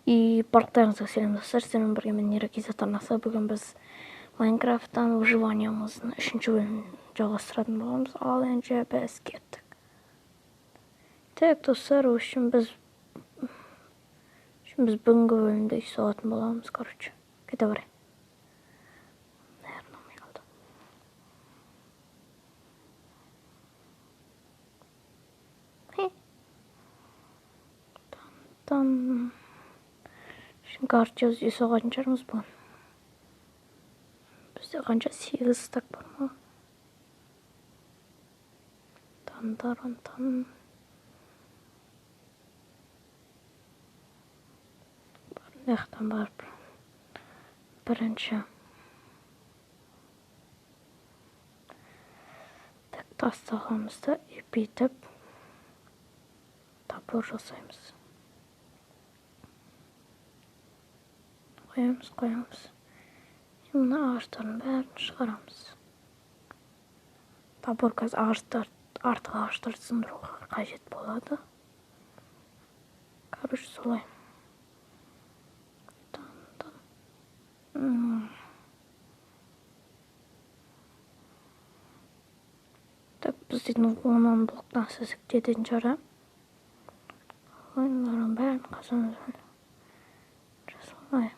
И барлықтарыңызға сәлем, достар! Сіздермен бірге мен, Нейрокизет арнасы. Бүгін біз Майнкрафттан выживаниямыздың үшінші бөлімін жалғастыратын боламыз. Ал енді біз кеттік. Так, достар, в общем, біз бүгінгі бөлімде үй салатын боламыз, короче. Кете барайық. Наверное, ұнамай қалды. Тан короче, үй соғатын шығармыз бүгін. Бізде қанша, 8 стак бар ма? Тан таран тан. Мына жақтан барып бірінші так тасты аламыз да, и бүйтіп топор жасаймыз. Қоямыз, қоямыз. И мына ағаштардың бәрін шығарамыз. Топор қазір ағаштар, артық ағаштарды сындыруға қажет болады. Короче, солай. Тан, тан. Так, біз дейтін 10 блоктан істесек жететін шығар, ә? Ойындардың бәрін қазамыз. Жасалмай.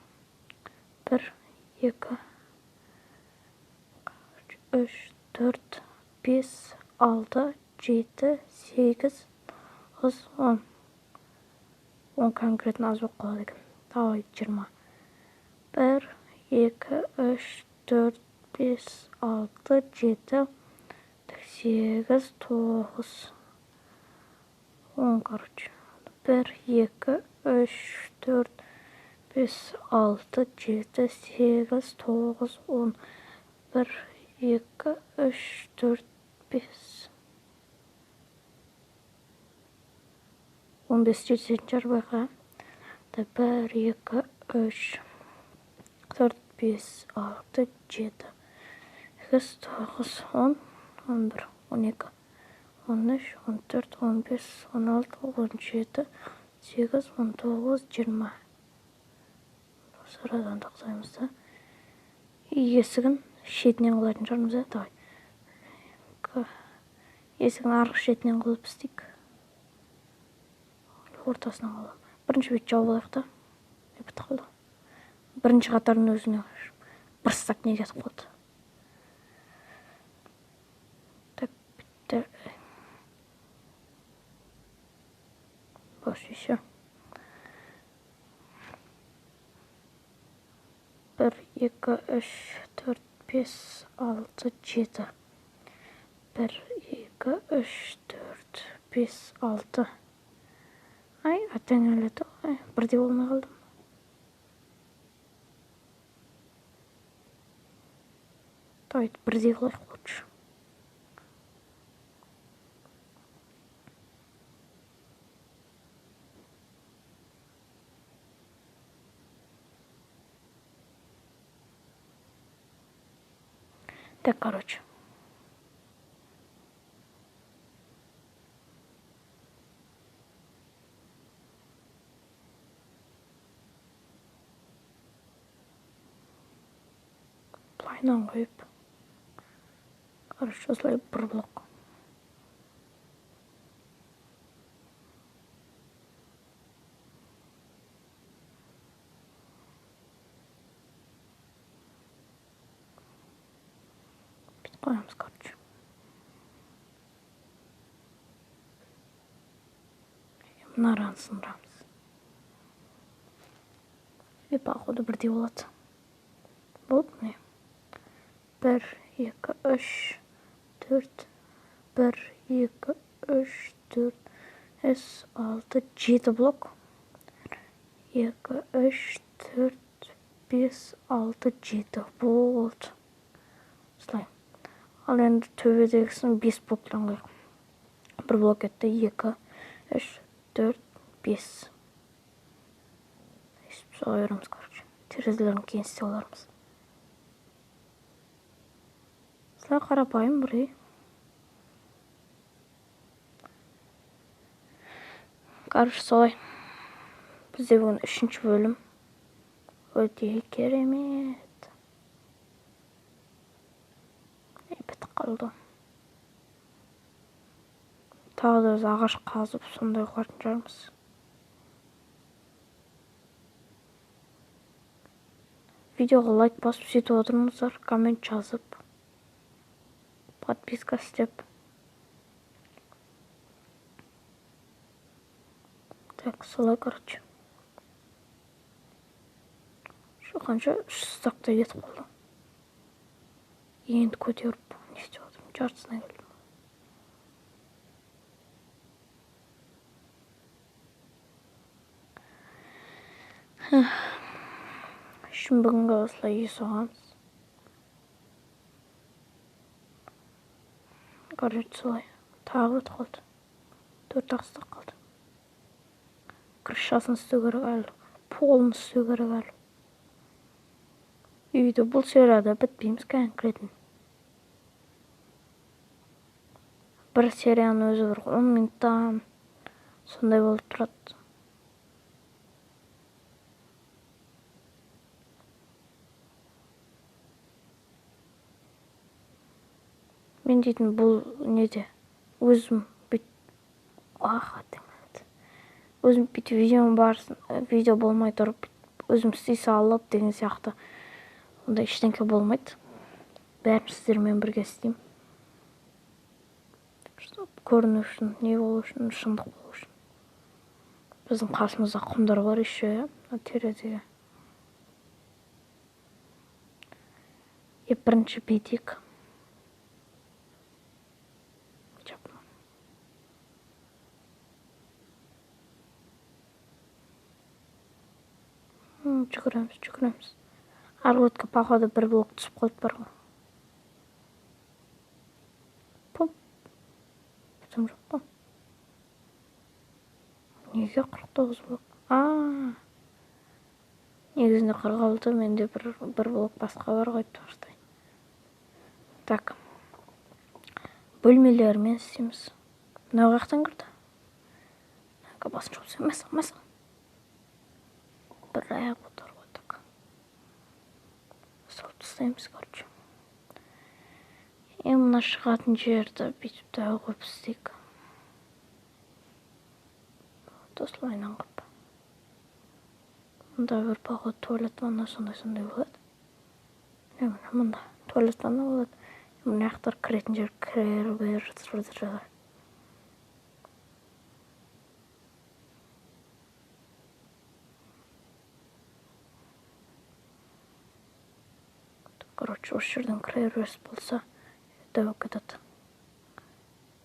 1, 2, 3, 4, 5, 6, 7, 8, 9, 10. 10 конкретно аз болып қалады екен. Давай, 20. 1, 2, 3, 4, 5, 6, 7, 8, 9, 10, короче. 1, 2, 3, 4, 5, 6, 7, 8, 9, 10. 1, 2, 3, 4, 5. 15 жететін шығар байқа. 1, 2, 3, 4, 5, 6, 7, 8, 9, 10, 11, 12, 13, 14, 15, 16, 17, 8, 19, 20. Сырадан тоқтаймыз да. Есігін шетінен қылатын шығармыз, ә? Давай. Есігін арғы шетінен қылып істейік. Ортасынан қылып. Бірінші бет жауып алайық та. Бітіп қалды. Бірінші қатардың өзіне бір стак не кетіп қалды. Так, бітті. Бос еще. 1, 2, 3, 4, 5, 6, 7. 1, 2, 3, 4, 5, 6. Ай, аттан әледі. Ай, бірдей болмай қалдым. Давай, бірдей қылайық лучше. Так, короче. Былайынан қойып. Короче, осылай бір блок. Бүйтіп қоямыз, короче. Мына араны сындырамыз. И походу бірдей болады. Болды, міне. 1, 2, 3, 4, 1, 2, 3, 4, 5, 6, 7 блок. 2, 3, 4, 5, 6, 7 болды. Осылай. Ал енді төбедегісін 5 блоктан қояйық. Бір блок кетті. 2, 3, 4, 5. Өйстіп соға береміз, короче. Терезелерін кейін істеп алармыз. Осылай қарапайым бір үй. Короче, солай. Бізде бүгін 3-ші бөлім. Өте керемет. Бітіп қалды. Тағы да біз ағаш қазып сондай қылатын шығармыз. Видеоға лайк басып сөйтіп отырыңыздар, коммент жазып, подписка істеп. Так, солай, короче. Қанша 3 стакта кетіп қалды. Енді көтеріп не істеп отырмын, жартысына келдім. Үшін бүгінгі осылай үй соғамыз. Короче, солай. Тағы өтіп қалды. 4 ақ стак қалды. Крышасын істеу керек әлі, полын істеу керек әлі. Үйді бұл серияда бітпейміз конкретно. Бір серияның өзі бір 10 минуттан сондай болып тұрады. Мен дейтін бұл неде өзім өзім бүйтіп видеоның барысын, видео болмай тұрып өзім істей салып деген сияқты ондай ештеңке болмайды. Бәрін сіздермен бірге істеймін. Көріну үшін, не болу үшін, шындық болу үшін. Біздің қасымызда құмдар бар еще, терезеге. Бірінші бетик. Жүгіреміз, жүгіреміз. Арғы өткі походу бір блок түсіп қалып бар ғой. Поп. Бітім жоқ қой. Неге 49 блок? Негізінде 46, менде бір блок басқа бар ғой айтпақшы. Так. Бөлмелермен істейміз. Мынау қаяқтан кірді? Басын жауып тастаймын. Мәсі. Бір аяқ отыр ғой, так. Салып тастаймыз, короче. Мына шығатын жерді бүйтіп тағы қойып істейік. Осылайынан қылып. Мында бір походу туалет ванна сондай-сондай болады. Міне мында туалет ванна болады. Мына жақтар кіретін жер кірер бер. Короче, осы жерден кірер беріс болса, дәу кетеді.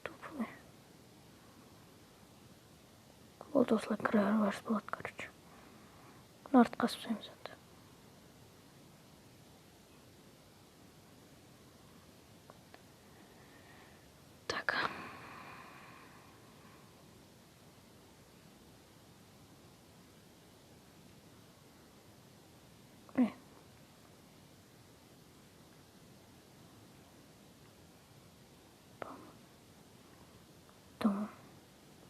Тупой. Болды, осылай кірер беріс болады, короче. Мына артқа қасып тастаймыз енді. Так.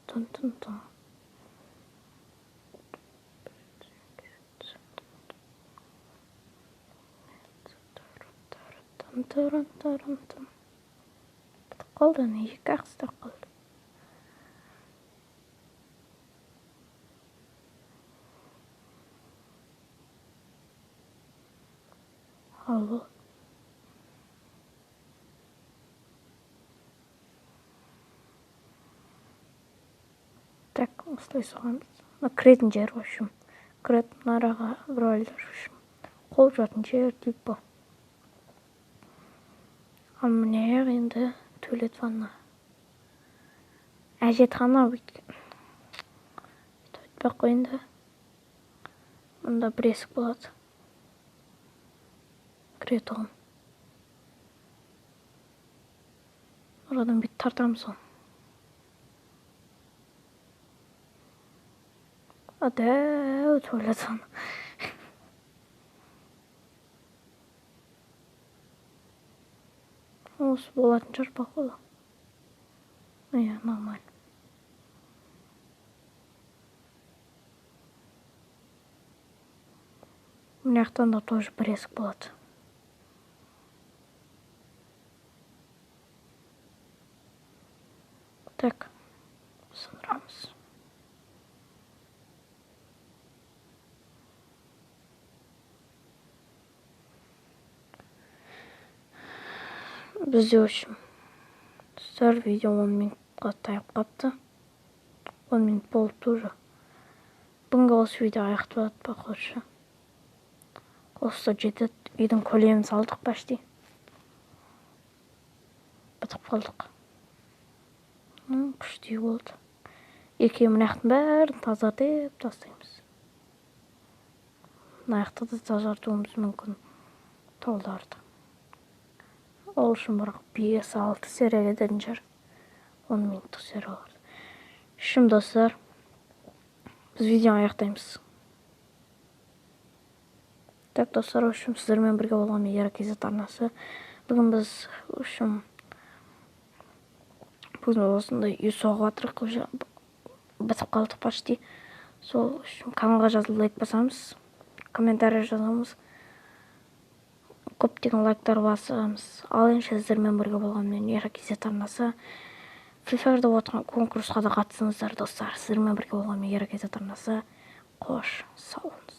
Тун-тун-тун. Тун-тун-тун-тун. Бітіп қалды, ана екі ақ істеп қалды. Ал. Так, осылай соғамыз. Мына кіретін жер, в общем. Кіретін мынараға бір айлар, в общем. Қол жуатын жер, типа. Ал мына жақ енді туалет ванна. Әжетхана бүйткен. Бүйтіп айтпай ақ қояйын да. Мында бір есік болады. Кіретұғын. Арадан бүйтіп тартамыз оны. Дәу туалет ванна. Осы болатын шығар, походу. Иә, нормально. Мына жақтан да тоже бір есік болады. Так, сындырамыз. Бізде, в общем, достар, видео 10 минутқа таяп қапты. 10 минут болыпты уже. Бүгінгі осы видео аяқталады, походу. Осы жетеді. Үйдің көлемін салдық почти. Бітіп қалдық. Күшті үй болды. Екеуі мына жақтың бәрін тазартып тастаймыз. Мына жақта да тазартуымыз мүмкін тауларды. Ол үшін бірақ 5-6 серия кететін шығар. 10 минуттық сериялар. Шым, достар, біз видеоны аяқтаймыз. Так, достар, в общем, сіздермен бірге болған мен, Ера KZ арнасы. Бүгін біз, в общем, бүгін осындай үй соғып жатырық, уже бітіп қалдық почти. Сол үшін каналға жазылып, лайк басамыз, комментарий жазамыз, көптеген лайктар басамыз. Ал ендеше, сіздермен бірге болған мен, Ера KZ арнасы. Free Fire'да отырған конкурсқа да қатысыңыздар, достар. Сіздермен бірге болған мен, Ера KZ арнасы. Қош, сау болыңыздар.